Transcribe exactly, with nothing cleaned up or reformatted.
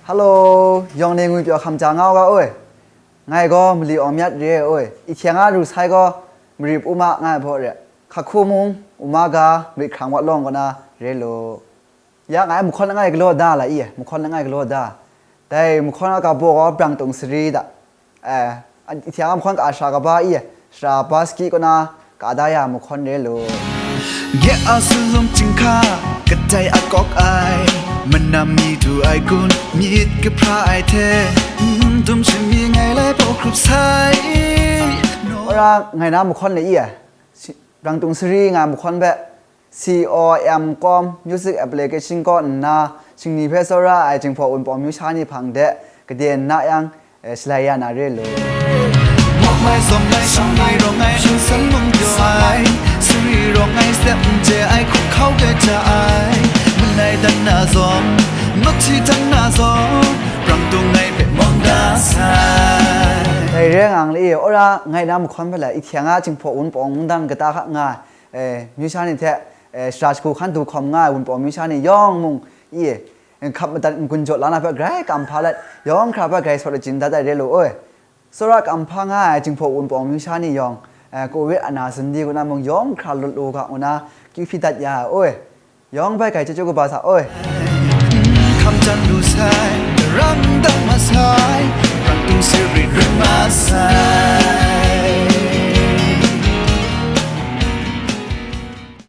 Hello, yawng ni ngwi pyaw hkam ja nga u ga oi. Ngai gaw mali awng myat re ai oi. I htiang a ru sai gaw mari puma nga ai baw re. Hkahku mung, uma ga, marit hkrang wat lawng kaw na re lu. Ya ngai mahkawn langai galaw da la i, mahkawn langai galaw da. Dai mahkawn a ga baw gaw brang tung sari da. Eh, i htiang a mahkawn ka shara kaba i, shara ba saki kaw na ka da ya mahkawn re lu. Ge a suzum chyinghka, kadai a kawk ai, manam mi du ai kun, myit kahpra ai hte, mm, dum shingmi ngai lai baw hkrup sai. Ora ngai na mahkawn le i, si- rangtung sari nga mahkawn hpe, C O M kawm music application kaw nna, shingni hpe tsawra ai Jinghpaw Wunpawng amyu sha ni hpang de, kade nna yang, eh, shalai ya na re lu. Mawk mai zawm mai shang mai rawng ai, hpung san mung pyaw ai, sari rawng ai, sep n je ai, hkup hkau de ja ai, manai dan na zawn, nawhti dan na zawn, brang tung ai hpe mawng da sai. Dai re nga ngai le i, ora ngai na mahkawn hpe la, i htiang a Jinghpaw Wunpawng mungdan kata hka nga, eh, amyu sha ni hte, eh, shara shagu hkan du hkawm nga ai Wunpawng amyu sha ni yawng mung i, eh, hkap madat n-gun jaw la na hpe grai kam hpa let, yawng hkra hpe grai sawt lajin dat ai re lu oi. Tsawra kam hpa nga ai Jinghpaw Wunpawng amyu sha ni yawng, eh, covid ana sandi kaw na mung yawng hkra lut lu ga ngu na kyu hpyi dat ya ai oi. Yawng bai grai chyeju kaba sa oi.